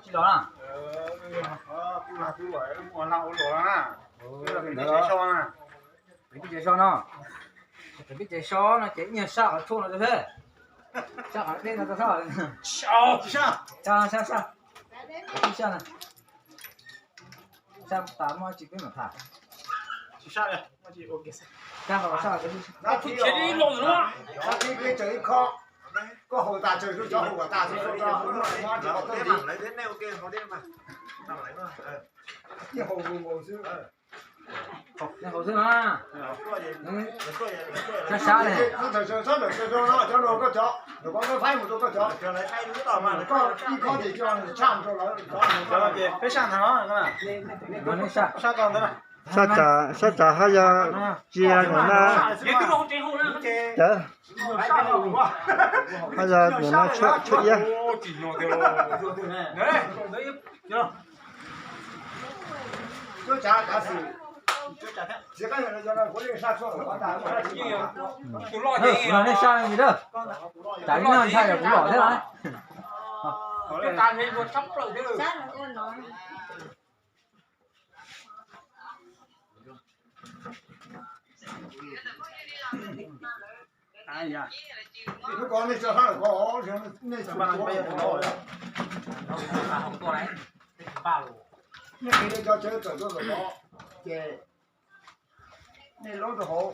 Tsis los na. Kwv tij tsev so no, kwv tij tsev so no ces ib nyuag sab qhov tshuaj no rau thiab, sab qhov deb no rau sab, sab sab sab tas muaj tsis peb mam tham. Sab qhov sab, sab qhov sab. Koj haus tas tsawg cov haus kom tas, nej haus xwb mas. Sab sab li. Peb sab ntawd, sab tsav haj yog tsia ntawm no, cawv haj yog ntawm no tshuab iab. Kuv los nej sab li ntawd, tsam ib no ntshai yog kuv los thiab na. Lub ko nej tso sab lawm ko, nej tso nej qhia nej cov tsawv tawm tuaj ntawm ko, ces nej lub rau hauv.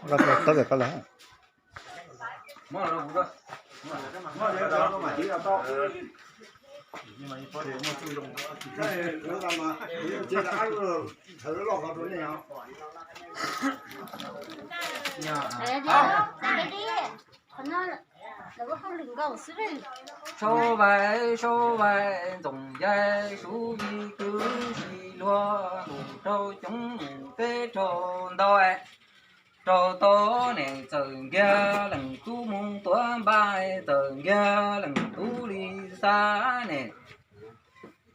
Tab tom lawm. Sau vais sau vais Ntxoov Yaj, Suv Vij kwv tij luag ntuj rau coob, teb rau ntau, rau tau ne, txawm nkiag leej tub mus tuav npaj, txawm nkiag leej tub li xav ne,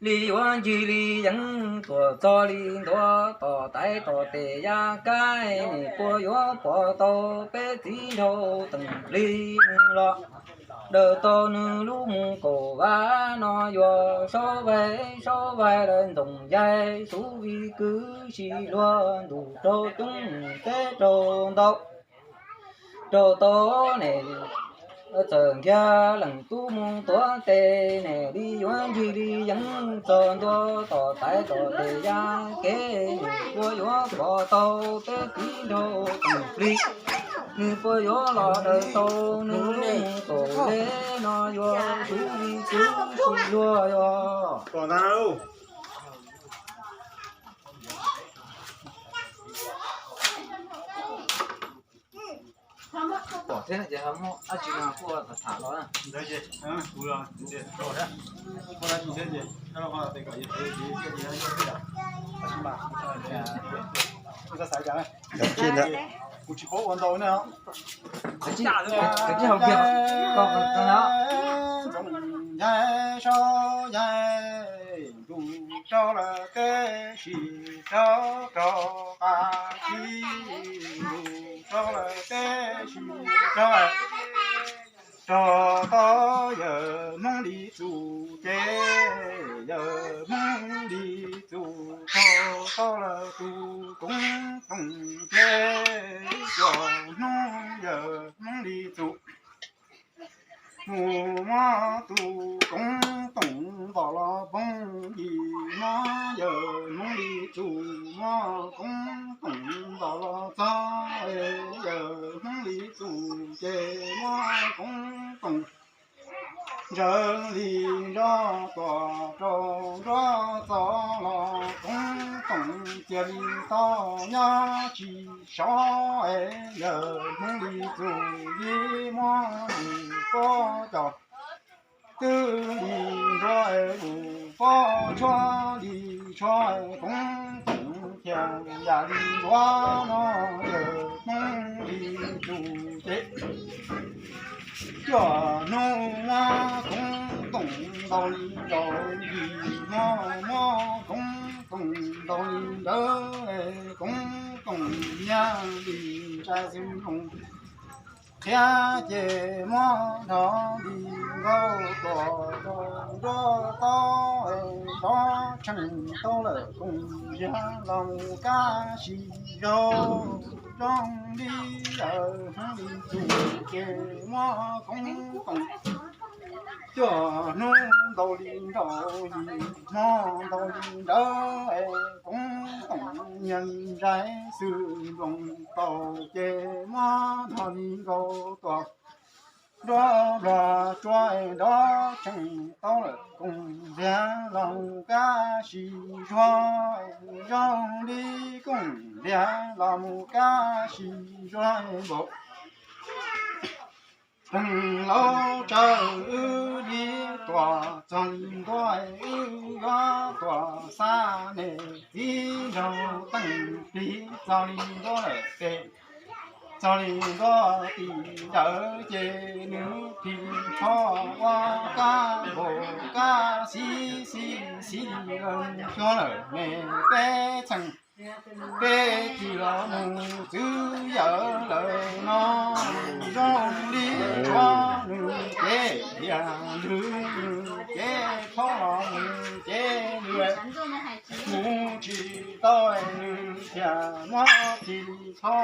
li yuav ncig li yeev, tuam txog li ntuav, tom taiv tom tes yav kaib, nws puas yuav pom tau peb txiv nraug Teem Plig mus los. Daws tau nws lub mus kaum vas no yuav, sau vais sau vais lawm Ntxoov Yaj, Suv Vij kwv tij luag ntuj rau coob, teb rau ntau, rau tau ne, txawm nkiag leej tub mus tuav tes ne, li yuav ncig li yeev, txog ntua tom taiv tom tes yav kev, nws puas yuav pom tau peb txiv nraug Teem Plig, nws puas yuav los daws tau nws lub mus kaum vas no yuav, Suv Vij kwv tij luag yuav. Pom thiab no ces ho muaj dab tsi no kuj tham los na. Kuv tsis paub ua ntau ne. Kav tsij haus kiag, koj no. Ntuj rau lawm teb sis rau rau qab, sis ntuj rau lawm teb sis rau, rau tau yawg Hmoob Lis Txus ces, yawg Hmoob Lis Txus rau tau lawm tus koob toom ces, cov hnub yawg Hmoob Lis Txus mus muab tus koob toom ntaus los poob, yim muab yawg Hmoob Lis Txus muab koob toom ntaus los txog, yawg Hmoob Lis Txus ces muab koob toom ntsawv li nroj tuam rau nruab txo los, koob toom cia li tau nyob tsis sov, yawg Hmoob Lis Txus li muab mus pob cos, twb li nruab mus pob tshuab li tshuab, koob toom cia yam li nruab no, yawg Hmoob Lis Txus ces, cov hnub muab koob toom ntaus li ntaus, yim muab muab koob toom ntaus li ntawd, koob toom nyiaj li ntsais xwb nploos, qhia ces muab nrov li nkauj tuam rov tseem tau lawm koom ziag los mus kab sis zaug, zoo li yawm hmoob li tus ces muab koob koom cuaj hnub ntau li nraum yim hmo ntau li nrawv, koob koom nyias li ntsais xwm nploos tau ces muab nrog li nkaus tuaj. Nruab npog tsuab nrov tseem tau lawm koom ziag los mus kab sis zuag, zoo li koom ziag los mus kab sis zuag npaum. Teem laub tsawv wb li tuam txog li ntuj wb yuav tuam xa niam txiv nraug teem plig txog li ntuj lawm pem. Txog li ntuj tim ntawd ces nws plig li tsho ua kab npaum kab xib xib xib li lawm cuag lawm me peb txheem peb tig los mus txwv yawm lawm no. Zoo li tshuav nws ces tias lwm nws ces tshuav los nws ces lwm mus tsis tau nws thiaj muab plig li tsho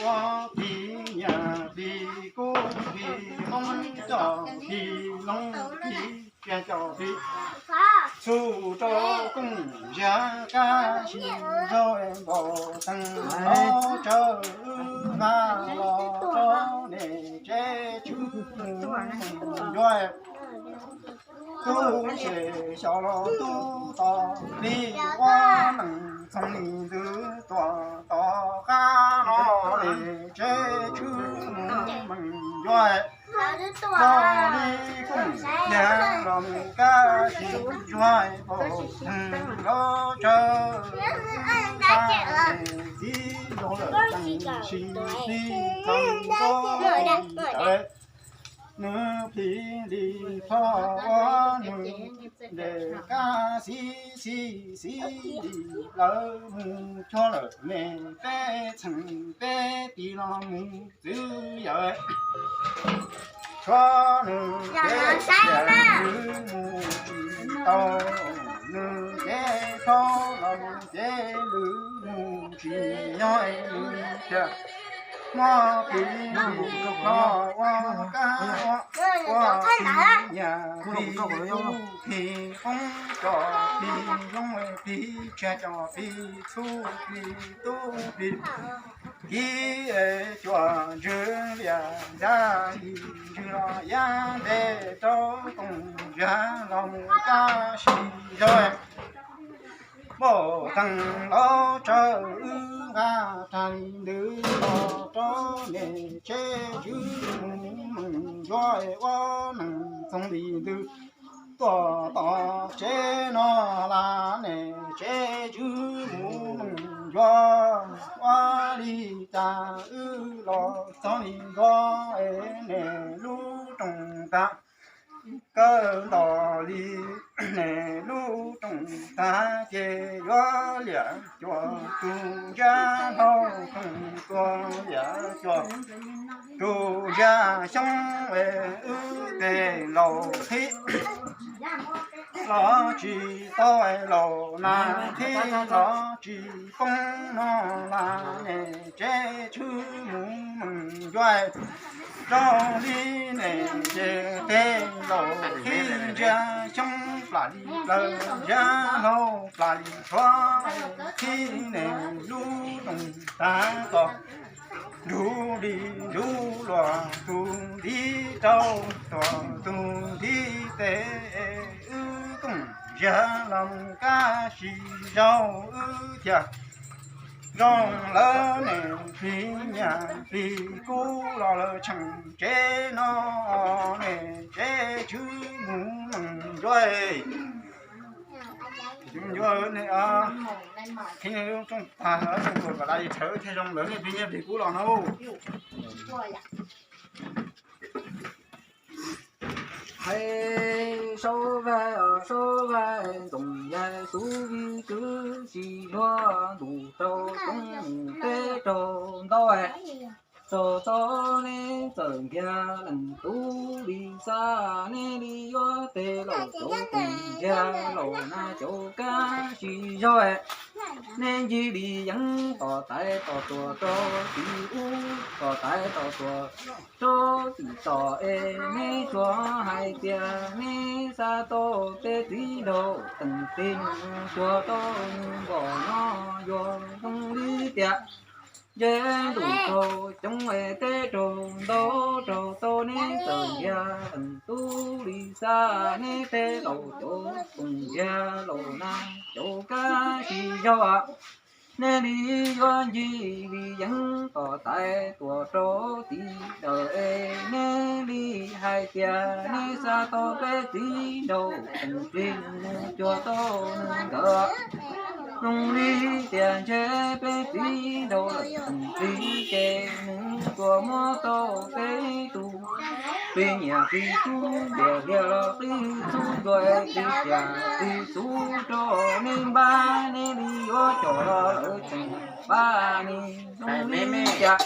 ua plig nyiaj plig kub plig hmoob coj plig loog plig tsiaj coj plig txhub rau koom ziag kab sis zaug npaum teem laub tsawv wb nqa los rau niam tsev tswv mus ncua. Tub se xyov los tub tos plig ua neej txoog li ntws tuam tom qab no niam tsev tswv mus meej ncua. Txog li koom ziag los mus kab sis zuag npaum teem laub tsawv xa txiv nraug lawm teem sis plig txog li ntuj tim ntawd. Nws plig li plho ua nws nres kab xib xib xib li lawm mus cuag lawm me peb txheem peb tig los mus txwv yawm. Tshuav nws ces tias lwm mus tsis tau, nws ces tshuav los ces lwm mus tsis yog nws tiag. Muab plig li plho ua kab ua plig nyiaj plig kub plig hmoob coj plig loog plig tsiaj coj plig txhub plig tub plig kib cuam ntswg liam ntsag li ntswg los yab ntev rau koom ziag los mus kab sis zaug. Npaum teem laub tsawv wb nqa rag li ntws los rau niam tsev tswv mus meej ncua ua neej txoog li ntws tuaj tom tsev no las niam tsev tswv mus meej ncua ua li cas wb los txog li ntua es niam lub rooj tag. Kawg nto li niam lub rooj tag ces yuav liam cuam tus ntsab hlau, rooj tuag liam cuam tus ntsab xyoob es wb tej laus qhib los tsis tau, laus nas qhib los tsis poob no las niam tsev tswv mus meej ncua. Zoo li niam ces tej laus qhib ntsab xyoob plam li plaws, ntsab hlau plam li tshuav, qhib niam lub rooj tag tos nrug li nrug luag tus ntiv rau tuam tus ntiv tes. Wb koom ziag los kab sis zaug wb thiaj zoo lawm niam plig nyiaj plig kub los lawm tseem tsev no niam tsev tswv mus meej ncua. Ncua, qhib lub rooj tag, rooj tuag kom lawv txhawv thiaj zoo lawm niam plig nyiaj plig kub los no. Hais saub vaig saub vaig ntxoov yaig tub vij kwv tsis zuag ntuj rau toob peb raug ntau. Txog tau neb txawm nkiag leej tub li xav, neb li yuav tej laus cov koom nkiag laus na cov kab tsis zog. Neb ncig li yeeb tom tais tom tuam rau tim ub, tom tais tom tuam rau tim tod es neb tsuas hais tias neb xav tau peb txiv nraug teem plig, cuag tau nws npaum no yuav zoo li tias ntshe ntuj raug coob es teb raug ntau, raug tau neb txawm nkiag leej tub li xav, neb tej laus cov koom nkiag laus na cov kab tsis zog. Neb li yuav ncig li yeeb tom tais tuam rau tim dawm es neb li hais tias neb xav tau peb txiv nraug teem plig, nws cuag tau nws nkawd. Zoo li tias ntshe peb txiv nraug lawm teem plig ces nws tsuas muab tau peb tus plig nyiam plig kub ntiam lias los qib xub nruas plig xiam plig xub rau neb npab, neb li yuav coj los lawm tseem npab ne. Zoo li cas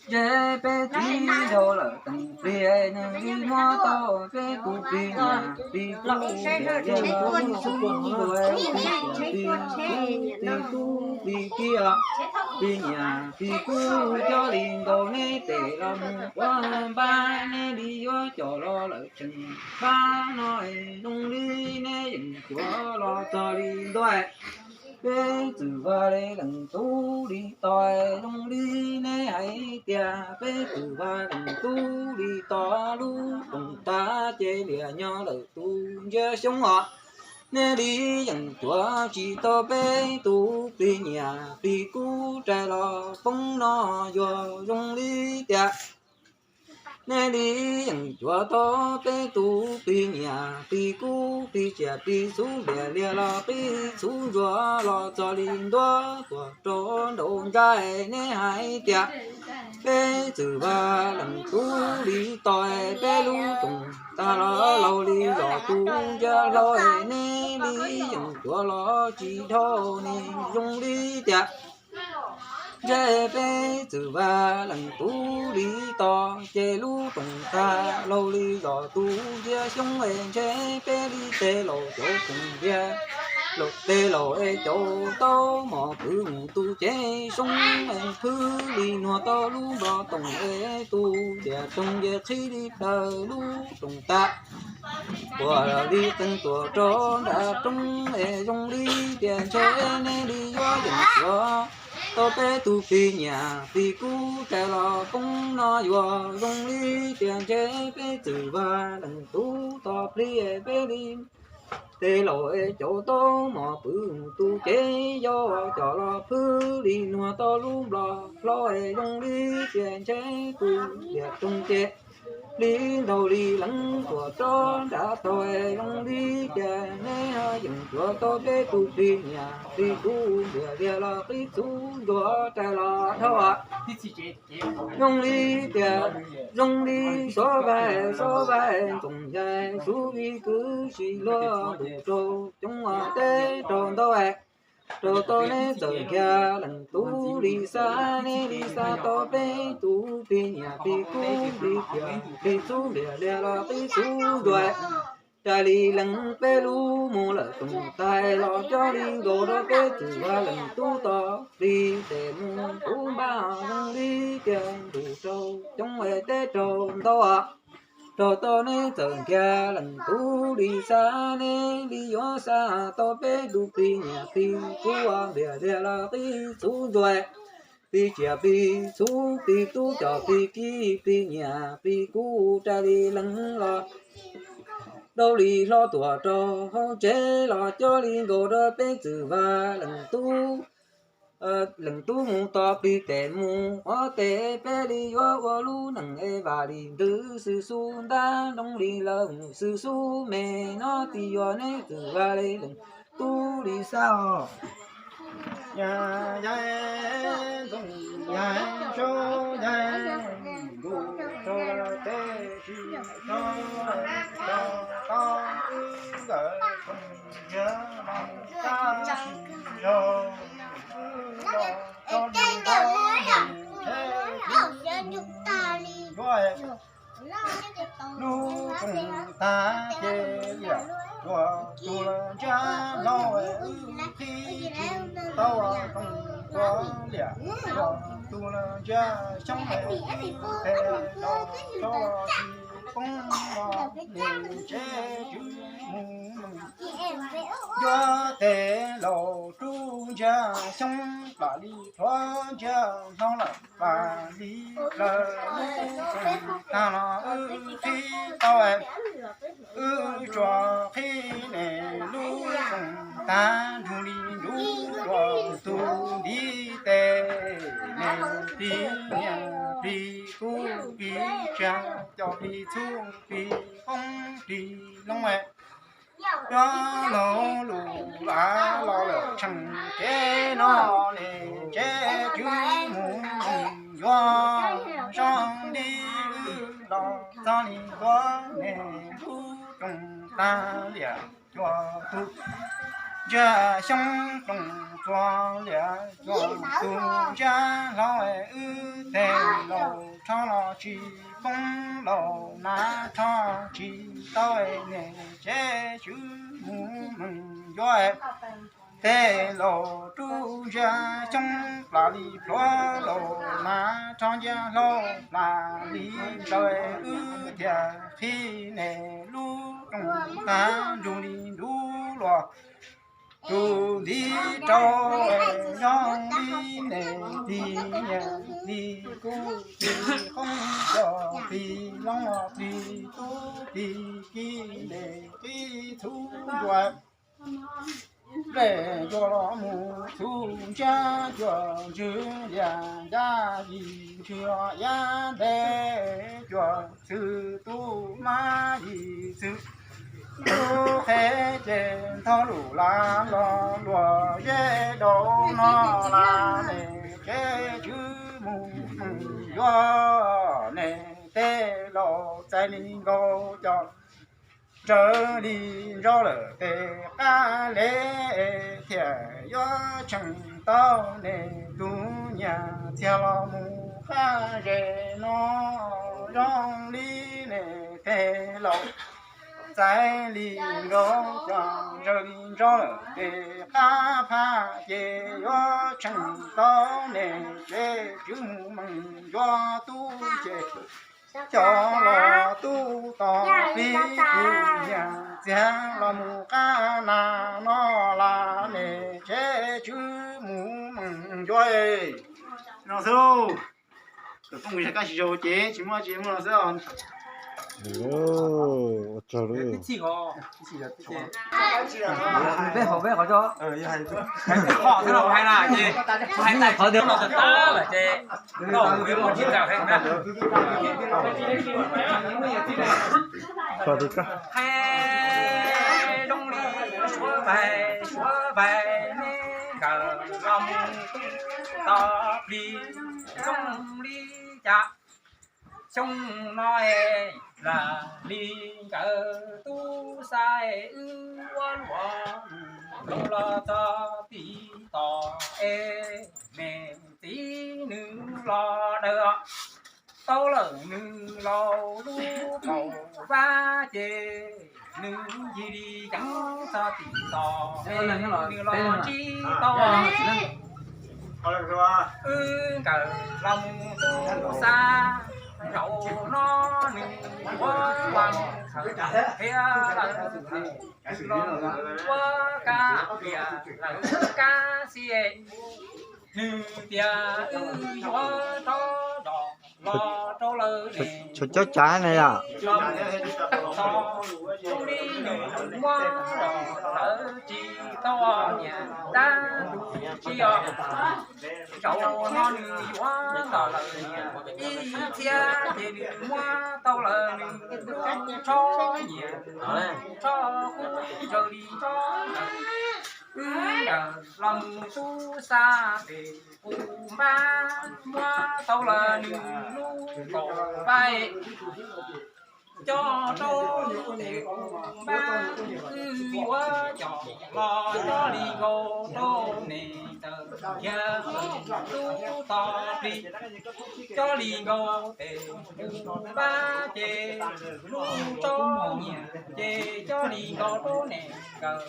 ntshe peb txiv nraug lawm teem plig, nws li muab tau peb tus plig nyiam plig kub ntiam lias los qib xub nruas plig xiam plig xub plig kub plig kib os. Plig nyiam plig kub coj li nkaus neb tes los mus quav npab, neb li yuav coj los lawm tseem npab no. Zoo li neb yeej cuav los txog li ntua, peb txwm vaj li leej tub li tos. Zoo li neb hais tias peb txwm vaj leej tub li tos, lub rooj tag ces liam nyob lawm tus ntsia xyoob os. Neb li yeej cuav tsis tau peb tus plig nyiam plig kub, rais los poob no yuav zoo li tias neb li yeej cuav tau peb tus plig nyiam plig kub, plig xiam plig xub ntiam lias los qib xub ntsuav los txog li ntua tuam rau nraum ntsaj. Neb hais tias peb txwm vaj leej tub li tos, peb lub rooj tag los laug li zos tus ntsia hlau. Neb li yeej cuav los tsis dhau ne. Zoo li tias ntshe peb txwm vaj leej tub li tos ces lub rooj tag laug li zos tus ntsia xyoob es ntshe peb li tej laus cov koom nkiag laus, tej laus es cov tau mos pw mus tu cev soob es phwj li nuag tau lub nplos toom es tus diam roog nce qhib li plaws lub rooj tag uas li qee tuam rau nram roob es zoo li tias ntshe neb li yuav yeem cuav tau peb tus plig nyiam plig kub, rais los poob no yuav zoo li tias ntshe peb txwm vaj leej tub tos plig peb li tej laus es cov tau mos pw tu cev yau coj los phwj li nuag tau lub nplos hlau es zoo li tias ntshe tus diam roog nce li ntau li leej tuam rau nram tog es zoo li tias neb yeem cuav tau peb tus plig nyiam plig kub ntiam lias los qib xub ntsuav rais los dhau. Zoo li tias zoo li sov vaig sov vaig ntxoov yaig xub vij kwv si luag ntuj raug coob teb raug ntau, raug tau neb txawm nkiag leej tub li xav, neb li xav tau peb tus plig nyiam plig kub, plig tiam plig xub ntiam lias los qib xub ntsuav rais li leej peb lub mus lawm toom tais los coj li nkaus rau peb txwm vaj leej tub tos plig tes mus puv npab zoo li tias ntuj raug coob teb raug ntau, raug tau neb txawm nkiag leej tub li xav, neb li yuav xav tau peb tus plig nyiam plig kub ntiam lias los qib xub ntsuav, plig tiam plig xub plig tub cov plig kib plig nyiam plig kub rais li leej los dau li hlo tuam rau hauv tsev los coj li nkaus rau peb txwm vaj leej tub, leej tub mus tos plig tes mus ua tes, peb li yuav ua lub neej es vam li ntws xwm xub ntab, nroo li lawm xwm xub me no tsis yog neb txwm vaj li leej tub li xav os. Yaig ntxoov yaig saub yaig ntuj raug teb si raug raug tau wb nkawd tsoom yawg los sab si raug wb los tau li nrog neeg tsheb Tus lawv ntsaj hlau wb qhib tsis tau rooj txua liam, yog tus lawv ntsaj xyoob wb tes los rho los tsis poob los nws tsev tswv mus mus. Yuav tes laus rub ntsaj xyoob plam li pluav ntsaj hlau lawm plam li plaws lub tag los wb qhib tau wb tsuas qhib nes lub rooj tag nrug li nrug luag tus ntiv tes nes plig niam plig kub plig tsag cov plig txhuj plig qoob plig loo. Cov laus lus lav los lawm tseem kev no ne, tsev tswv mus yuav zoo li wb los txog li ntua ne, lub rooj tag liam cuag tus ntsaj xyoob, rooj txua liam cuag tus ntsaj hlau, wb tes laus rho los tsis poob, laus nas rho tsis tau ne, tsev tswv mus meem yuav tes laus rub ntsaj xyoob plam li pluav, laus nas rho ntsaj hlau plam li plaws, wb thiaj qhib ne lub rooj tag nrug li nrug luag tus ntiv rau, zoo li ne plig niam plig kub plig qoob cov plig loo plig tub plig kib ntes qib txhuv nruas. Nplej yuav los mus txhuv ntsab cuag ntswg lias ntsab yim ntswg iab ntev cuag txwv tub mab yim txwv tub qhev ces nthov lus lav los luag zeb daus no las ne, tsev tswv mus mus yuav ne, tes laus txais li nkaus cov ntsawg li ntsaub lawm tes qab le, thiaj yuav tseem tau ne, tus nyias txiag los mus qab ze no, zoo li ne tes laus txais li nkaus cov ntsawg li ntsaub lawm tes qab phaj ces yuav tseem tau ne, tsev tswv mus meem yuav tub ces cov los tub tos plig tus nyias txiag los mus qab nas no las ne, tsev tswv mus meem yuav no xwb. Tus phooj ywg kab tsis zoo ces tsis muaj tsis muaj no xwb. Ua tsaug lawm. Peb hauv peb qhov tso. Qhov twg los hais na ces hais tag qhov twg los tag lawm ces tsis tau hais na. Hais zoo li suav vais suav vais ne, nkawd los mus tub tos plig zoo li cas. Xyoo no es lam li nkawd tub xa es wb ua luam mus los txog tim tos es me txiv nws los daws tau lawm nws laus lub kaum vab ces nws ncig li ceev txog tim tos es nws los ntsib tau. Wb nkawd los mus tub xa, nraum no nws yuav los mus qhia lawm, los mus ua kab liam lawm kab xi es, nws tias wb yuav rov zos los rau lawv ne. Tsuas cov cav ne yom. Zoo li nws muab los lawv tsis tau niam dab tus tsis yog. Zaum no nws yuav ntawm lawv niam ib txhiab ces nws muab tau lawv nws lub tsho nyiam, tsho kub raws li tsho. Wb nkawd los mus tub xa pem qub npab, muab tau lawv nws lub kaum vab coj rau pem qub npab, wb yuav cov los coj li nkaus rau nej ntawd yawg tub tog plig, coj li nkaus tes npab ces lub tsob nyiam ces coj li nkaus rau nej nkawd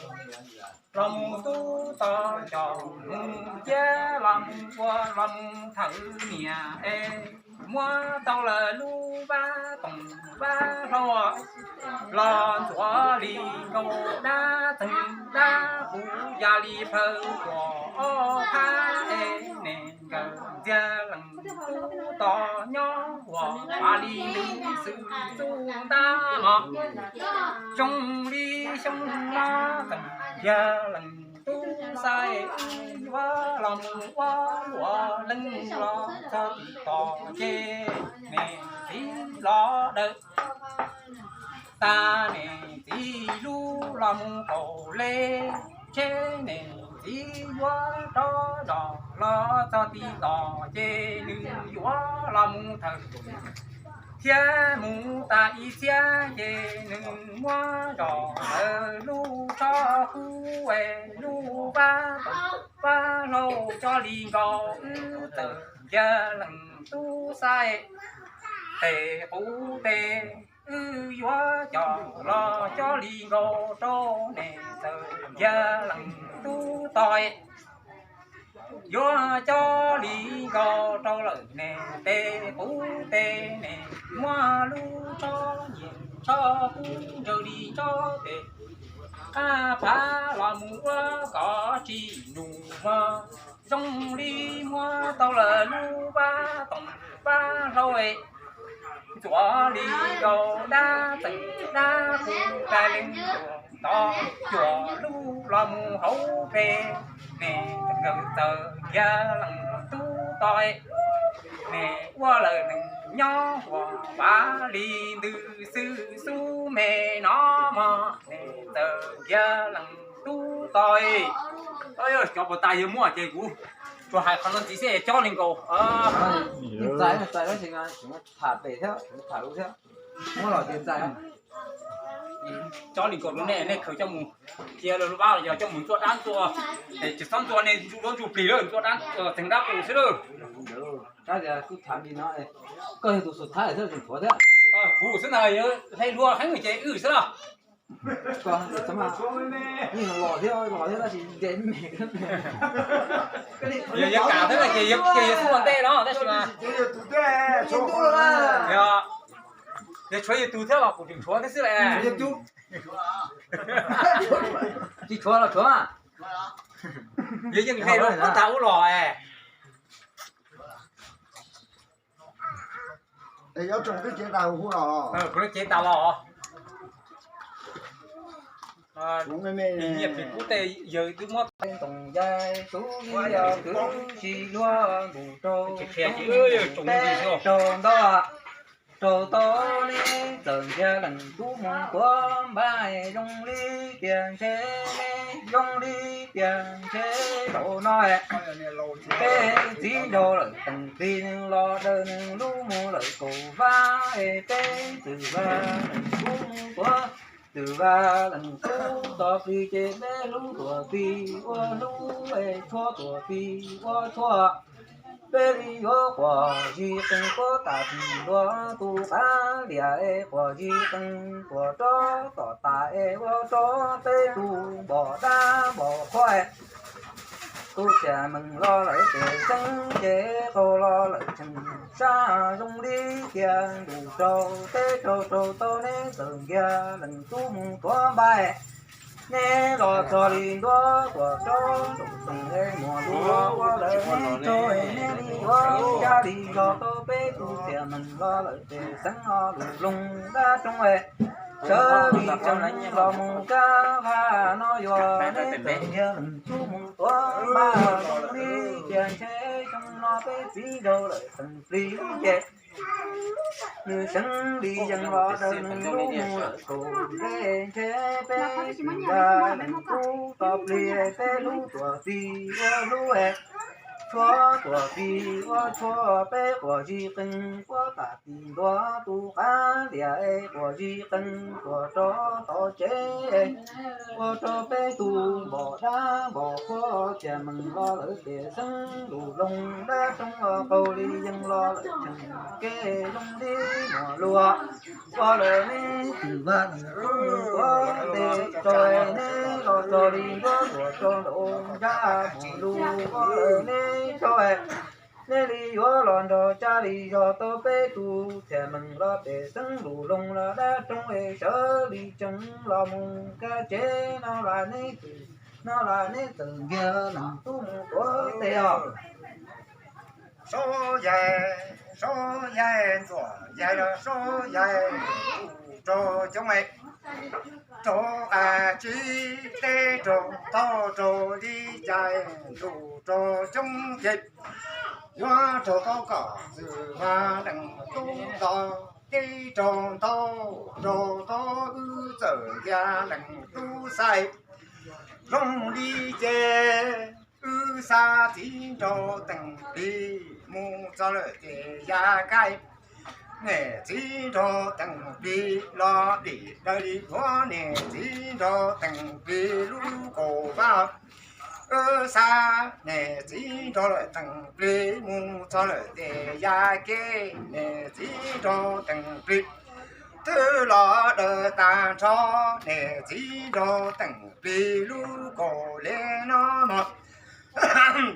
los mus tub tog coj mus ciab los mus ua los mus thawm niam es muab tau lawm lub vab toom vab hlau los ntxuav li nkaus dab txeeg dab qus ya li plhaw tuam ob phab es nej nkawd ntxiag leej tub tog nyob ua pa li lwm xwm txuj ntab no. Zoo li xyoo no tseem yog leej tub xaiv wb yuav los mus ua luam leej los txog tim tos ces nej txiv los daws tas nej txiv lub los mus kaum le tsheb nej txiv yuav rov zos los txog tim tos ces nws yuav los mus thawm thiab mus tas ib txhiab ces nws muab zos lawv lub tsob kub es lub vab toom vab hlau coj li nkaus wb txawm yog leej tub xaiv tes qub tes wb yuav coj los coj li nkaus rau nej txawm yog leej tub tog yuav coj li nkaus rau lawm nej tes qub tes nej muab lub tsob nyiam tsob kub ntsawg li tsob tes qab phav los mus ua kom tsis nus mog. Zoo li muab tau lawm lub vab toom vab hlau ntxuav li nkaus dab txeeg dab qus tais leej tuam tod cuam lub los mus hauv pes nej nkawd txawm yog leej tub tog nej ua lawm neeg nyob ua pa li ntws xwb xub me no mog nej txawm yog leej tub tog. Cov puas tas yog muaj ces kuv tsuas hais qhov no ntxiv xwb es cob li nkaus. Txais txais tab sis tham pem thiab tham lus thiab muab los ces txais. Cob li nkaus rau nej, nej khaws coj mus cia lawv lub vab los yog coj mus ntxuaj dab ntxuaj, tsis txhob ntxuaj nej ntsuj duab ntsuj plig lawm, ntxuaj dab txeeg dab qus xwb lawm. Tab tias kuj tham li no, koj yog tus xub thab thiab tseem tshuav thiab. Kuv xwb na, hle hlua heev ces wb xwb los. Yeej los thiab los thiab tab sis nce me. Yog yog kam thiab ces yog xub ua ntej no tab sis mas yog tshuav yog tus thiab los kuv tseem tshuav thiab xwb las. Tsis tshuav los tshuav. Yog yeej hle hlua tas ub los es. Kuv lub cev tas los. Nyiaj plig kub tej yawg twb muab ntoo yaig tub li yog twb tsis luag ntus rau teb rau ntoj rau tod neb txawm ntiag leej tub mus tuav npab zoo li tias ntshe neb zoo li tias ntshe zaum no peb txiv nraug lawm teem plig nws los daws nws lub mus lawm kaum vab es peb twm vaj leej tub mus tuav twm vaj leej tub tos plig ces peb hlub tuam plig ua hlub es tshuab tuam plig ua tshuab. Peb li yuav quas zis qees puab tas tsis ntuav tus qab lias es quas zis qees tuam rov tom tas es ua rau peb tus npom dab npom qhuav. Tus tias meem los lawm ces xeeb ces qaug los lawm tseem sab zoo li tias ntuj rau teb rau rau tau neb txawm nkiag leej tub mus tuav npab. Neb los txog li ntuav tuam rau ntuj tseem es muam lub los ua lawm neb rau es neb li yuav ncaj li zog tau peb tus tias meem los lawm ces xeeb los lus loo dab roob es sawv li tseem los mus kab vaj no yuav neb txawm nkiag leej tub mus tuav npab zoo li tias ntshe xyoo no peb txiv nraug lawm teem plig ces nws xeeb li yees los daws nws lub mus lawm kaum ntshe ntshe peb txiv nraug leej tub tos plig peb hlub tuam plig ua hlub es Tuav tuam plig ua tshuaj peb quas zis qees, puab tam tim ntua tus qab lias es quas zis qees tuam rau tom tsev. Ua rau peb tug npom dab npom qhuav txias meem los lawm pem xeeb lus loog dab roob qaug li yees los lawm tseem kev zoo li muam luag. Ua lawm neb twm vaj neb tuav tes tso neb los txog li nruab luam rau nraum ntsab muam lug. Ua lawm neb tso neb li yuav los nrog Tsav Lis zog tau peb tug txias meem los pem xeeb lus loog los dab roob es sawv li tsees los mus kab tsev no las neb twm no las neb txawm nkiag leej tub mus tuav tes os. Saub yaig, saub yaig ntxuam yaig los saub yaig ntuj rog coob, rau qab tsib teb rau tau rau li cas ntuj rog coob ces yuav raug tau kom txwm vaj leej tub nto, teb rau ntau rau tau wb txawm ntiag leej tub xaiv. Zoo li ces wb xa txiv nraug Teem Plig mus txog lawm ces ya kaij. Niam txiv nraug Teem Plig los dim daws li yuav niam txiv nraug Teem Plig lub kaum vaj. Wb xa niam txiv nraug lawm Teem Plig mus txog lawm ces ya ke niam txiv nraug Teem Plig twb los daws tag nrho niam txiv nraug Teem Plig lub kaum li no mog.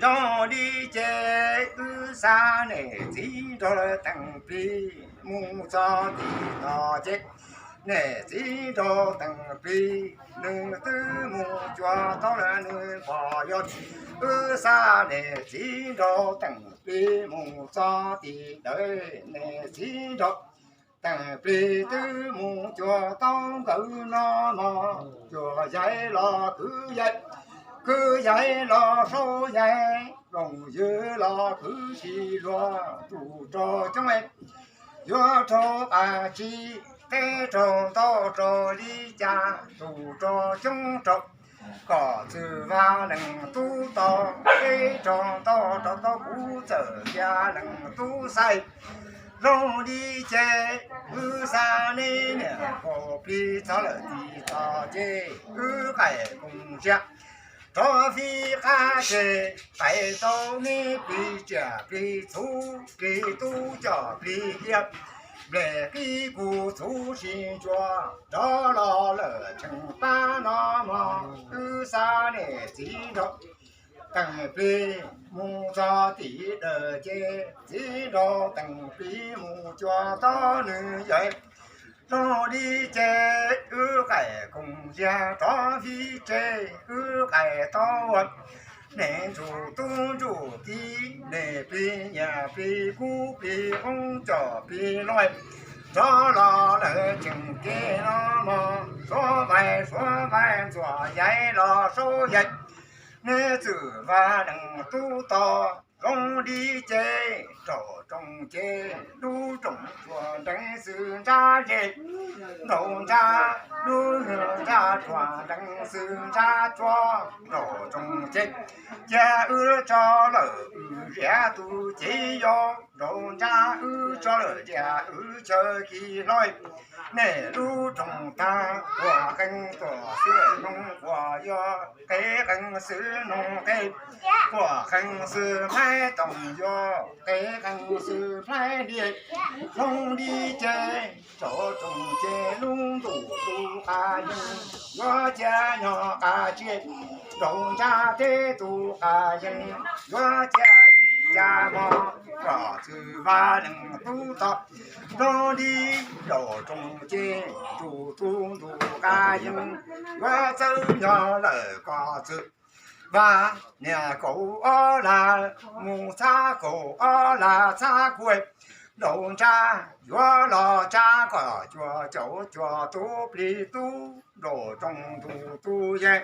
Zoo li ces wb xa niam txiv nraug lawm Teem Plig mus txog tim tod ces niam txiv nraug Teem Plig nws twb mus cuag tau lawm nws pom yog wb xa niam txiv nraug Teem Plig mus txog tim dawm niam txiv nraug Teem Plig twb mus cuag tau nkawd no mog. Cuag yaig los kwv yaig, kwv yaig los saub yaig, loos ywg los kwv tij luag, tus rog coob yuav raug qab tsib teb rau ntau rau li cas tus rog coob rau kom txwm vaj leej tub to, teb rau ntau rau tau kuv txawm ntiag leej tub xaiv. Zoo li ces wb xa neb niam kaum plig txog lawm tim tod ces wb qaim koos ziab rov fij qab tseg, qaim tau neb plig tsiaj plig txhu, plig tub coj plig yaj, nplej qib kuv txhuv sib ntsuas rov los lawm tseem pab no mog. Wb xa niam txiv nraug Teem Plig mus txog tim dawm ces txiv nraug Teem Plig mus cuag tau nws yawg. Zoo li ces wb qaim koos ziab rov fij tseg, wb qaim tau niam ntsuj tub ntsuj kiv, niam plig nyiam plig kub plig qoob coj plig luaj, rov los lawm tseem kev no mog. Suav vaim suav vaim ntxuam yaig los saub yaig, neb txwm vaj leej tub to. Zoo li ces raug rooj ces lub rooj tsuas nrees xwb nrab ze, nraug nrab lub nrab tsuas nrees xwb nrab tsuas, raug rooj ces cia wb tso lawm wb ziab tus cev yau, nraug nrab wb tso lawm ziab wb chaw khi hloi. Nej lub rooj tag quas qees tuam xwb noog quas yog, qev qees xwb noog qev, quas qees xwb hlais toom yog, qev qees xwb hlais hlias. Zoo li ces raug rooj ces lub ntuj tus qas yees, yuav cia nyob qas tsiaj, nraug nrab teb tus qas yees, yuav cia li cas mog kom txwm vaj leej tub to. Zoo li raug rooj ces ntuj tus ntuj qas yees, yuav txawj nyob lawm kom txwm vaj niam kaum ob lag, mus txhab kaum ob lag txhab kuv, nraug nrab yuav los tsa kom cuag caum cuag tus plig tub, nraug rooj ntuj tus yees,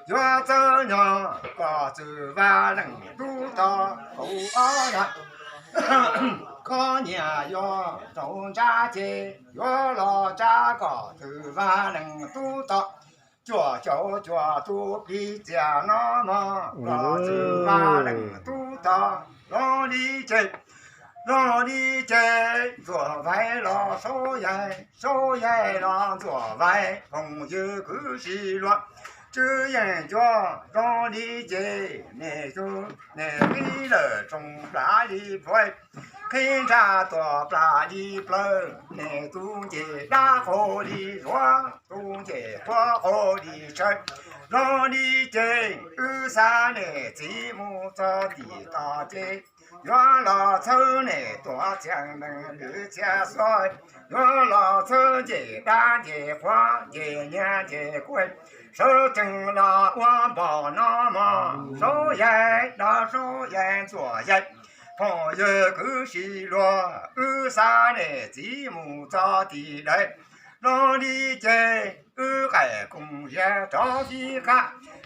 yuav txawj nyob kom txwm vaj leej tub to. Kaum ob lag koj nyiam yog nraug nrab ces yuav los tsa kom txwm vaj leej tub to. Cuag caum cuag tus plig txias no mog kom txwm vaj leej tub tau zoo li ces, zoo li ces Ntxuam Vais los Saub Yaig, Saub Yaig los Ntxuam Vais, phooj ywg kwv tij luag, Tswv Yeej Ncuab zoo li ces, nej, nej qhib lawm tsoos plas li plhuav, qhib ntsaj tuam plas li plawv, nej tus ncej dab qhuav li zuav, tus ncej qhuav qhuav li tsawv, zoo li ces wb xa nej txiv mus txog tim toj ces yuav los txhawb nej tuam txiag nees lwm txiag xuav, yuav los txhawb ncej dab ncej qhuav ncej nyiaj ncej kub, sawv tsees los ua npaum no mog. Saub Yaig los Saub Yaig Ntxuam Yaig, phooj ywg kwv tij luag, wb xa nej txiv mus txog tim dawm, zoo li ces wb qaim koom ziag rov tib qab,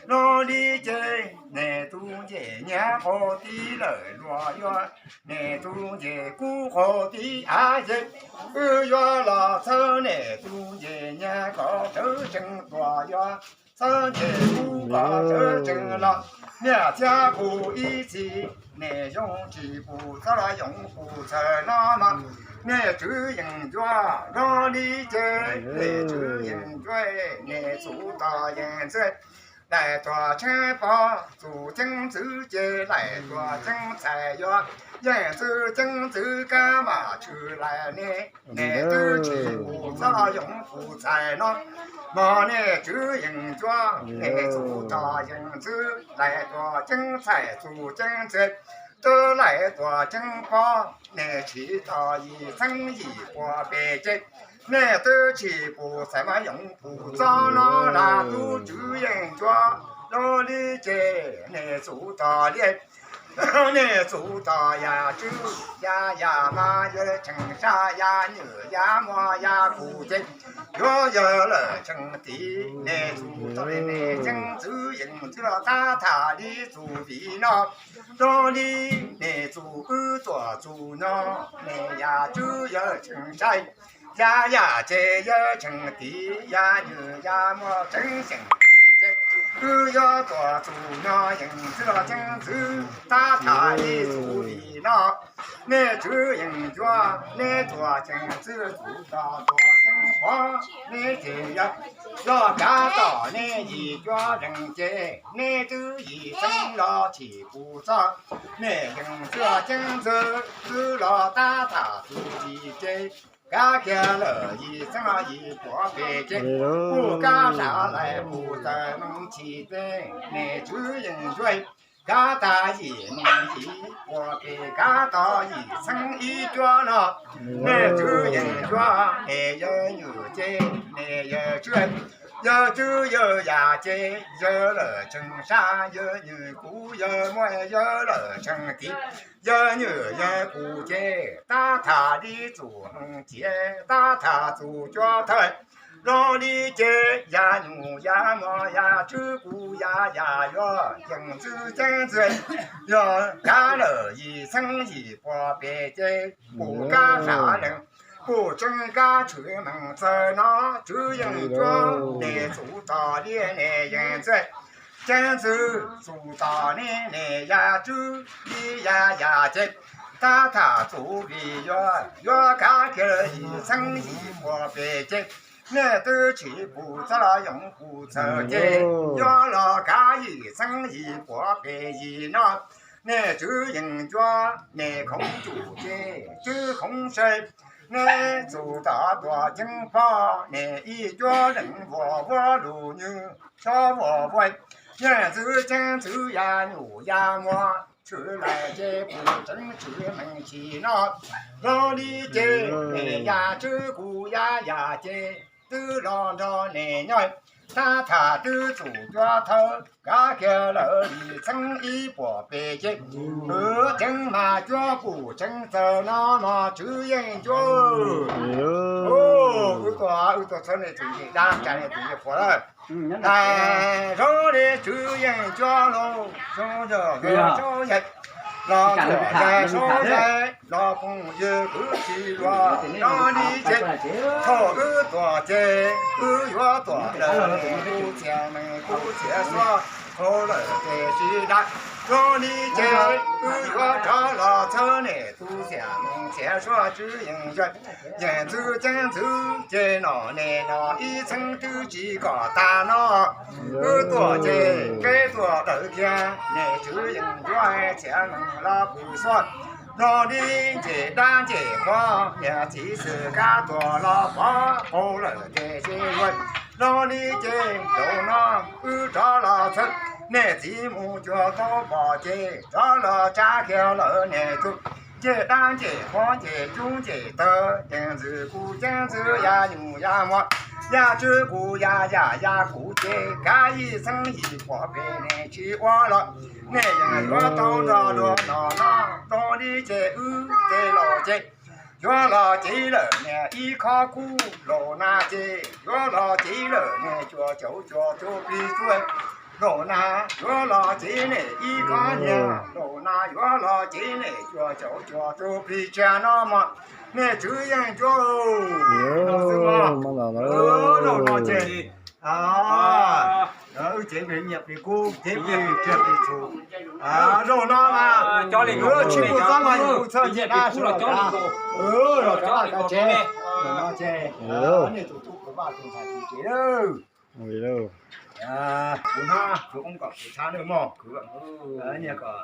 zoo li ces nej tus ncej nyiaj qhuav tib lawm luag yuav, nej tus ncej kub qhuav tib av ces, wb yuav los txhawb nej tus ncej nyiaj kom sawv tsees tuam yuav, txhawb ncej kub kom sawv tsees los, niaj txiag qus ib txhis, nej yoov tsis pum txhob los yoov pum txhawm no mog. Nej Tswv Yeej Ncuab zoo li ces, nej Tswv Yeej Ncuab, nej txuv tog yeej ntxwv, laim tuam tsheeb pov txuv ceeb ntxwv ces laim tuam ceeb txhais yuav, yeej ntxwv ceeb ntxwv kab mam tshwm laim ne. Nej twb tsis pum txhob los yoov pum txhais no mog. Nej Tswv Yeej Ncuab, nej txuv tog yeej ntxwv, laim tuam ceeb txhais txuv ceeb ntxwv, twb laim tuam ceeb pov, nej tsis tog yim txheeb yim puas pes ces, nej twb tsis pum txhais mas yoov pum txhob no los tub Tswv Yeej Ncuab zoo li ces, nej txuv tog li nej txuv tog yam tswb, yam yam mas yawg tseem sab, yam nywm yam muaj yam kuv ces, yuav yawg lawm tseem tiv, nej txuv tog li nej ceeb ntxwv yeej ntxwv los tab tham li txuv vim no zoo li, nej txuv wb tuam txuv no, nej yam tswb yawg tseem sai, yam yam ces yawg tseem tiv, yam nywm yam muaj tseeb xyeem ces, wb yuav tuam txuv no yeej ntxwv los ceeb ntxwv tab tham li txuv vim no. Nej Tswv Yeej Ncuab, nej tuam ceeb ntxwv txuv tog tuam ceeb pov, nej ces yog, yog kav tom nej yim cuab zeeg ces, nej twb yim txheeb los tsis pum txhob, nej yeej ntxwv ceeb ntxwv twb los tab tham txuv vim ces, kav kiag lawm yim txheeb los yim puas pes ces, kuj kav sab lais kuj tawm moo chim ces, nej Tswv Yeej Ncuab, kav tas yim moo yim puas pes kav tog yim txheeb ib cuab no, nej Tswv Yeej Ncuab, nej yawg nywm ces, nej yawg tswb, yawg tswb yawg yam ces, yawg lawm tseem sab, yawg nywm kuv yawg muaj, yawg lawm tseem tiv, yawg nywm yawg kuv ces, tab tham li txuv hmoo ciav, tab tham txuv cuab thawj zoo li ces, yam nywm yam muaj yam tswb kuv yam yam yuav yeej ntxwv ceeb ntxwv, yog kav lawm yim txheeb yim puas pes ces, kuj kav sab leej, kuj tseeb kav tshwm meej txawg no, Tswv Yeej Ncuab, nej txuv tog li nej yeej ntxwv ceeb ntxwv, txuv tog li nej yam tswb li yam yam ces, tab tham txuv vim yuav, yuav kav kiag yim txheeb yim puas pes ces, nej twb tsis pum txhob los yoov pum txhawm ces, yuav los kav yim txheeb yim puas pes yim no, nej Tswv Yeej Ncuab, nej khoov tsum ces tswb khoov sai, nej txuv tog tuam ceeb pov, nej ib cuab zeeg vuas vuab lus nywj tshov vuas vuas, yeej ntxwv ceeb ntxwv yam nywm yam muaj, tshwm lais ces kuj tseeb tshwm meej chim no, zoo li ces, nej yam tswb kuv yam yam ces, twb los nrog nej nyob, tab tham twb txuv cuab thawj, kav kiag lawm yim txheeb ib puas pes ces, wb ceeb mas cuab kuj tseeb txawg no mog Tswv Yeej Ncuab. Wb tuaj, wb tuaj txhawb nej tus ncej dab, tsa nej tus ncej qhuav lawm. Zoo li Tswv Yeej Ncuab lauj, zoo yog, zoo yog, Los tuam zais sab zais los phooj ywg kwv tij los, no li ces thaum wb tuam ces wb yuav tuam daws tus txiam meej tus txiam suav hauv lawm ces sib dab. No li ces wb yuav rov los txhawb niam tus txiam meej txiam suav Tswv Yeej Yaj, yeej ntxwv ceeb ntxwv ces nom nis no ib txheeb twb tsis kom tag no. Wb tuam ces peb tuam daws kiag niam Tswv Yeej Yaj txiam meej los pw suav. No li ces dab ces qhuav niam txiv xwm kab tuam los pov hauv lawm ces sib dab. No li ces zaum no wb rov los txhawb niam txiv mus cuag tau pom ces rov los tsa kiag lawm niam tub. Ces dab ces qhuav ces cub ces tawg ces ntxwv kuv ceeb ntxwv ya nyuj ya muam, ya tswv kuv ya yam ya kuv ces kav yim xeeb yim pom pem niam tsis ua los, niam yeej yuav tau nrog luag no no. No li ces wb ces los ces yuav los ces lawm niam ib khob kub, laus na ces yuav los ces lawm niam cuaj caum cuaj tus plig tuaj. Laus na yuav los ces niam ib khob nyiaj, laus na yuav los ces niam cuaj caum cuaj tus plig tsa no mas niam Tswv Yeej Yaj. Zaum no ces wb cev plig nyiaj plig kub, cev plig tsiaj plig txhu. Zaum no mas wb tsis pub txob mas yus txhawj nyiaj dab sawv daws los cov tsev. Zaum no ces nej tus tub kwv Vaj tus ntxhais kwv tsev lawm. Kuv hnab kuv oob kom kuv txhab lawm mog, kuv nyiaj kom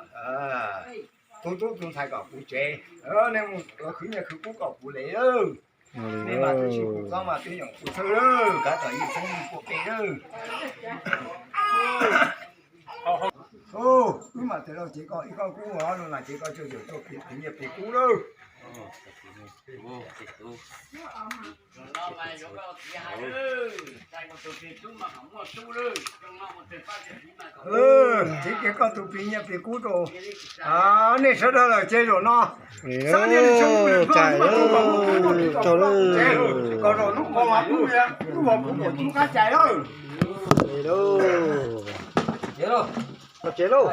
tus tub tus ntxhais kom kuv tsev, nej mus khwv nyiaj khwv kub kom kuv le lawm. Nej mas twb tsis pub txob mas twb yoom kuv txhawj lawm, kav tsij yim xeeb kuj peb lawm. Wb mam tias laus cev koj ib khob kub, laus na cev koj cuaj caum cuaj tus plig nyiaj plig kub lawm. Cev kiag koj tus plig nyiaj plig kub rau nej sawv daws lawm ces zaum no xav niaj li tshoob kom zaum hnub qos mas kuv ua kuv kom tub qab cais lawm. Txog tsev lauj.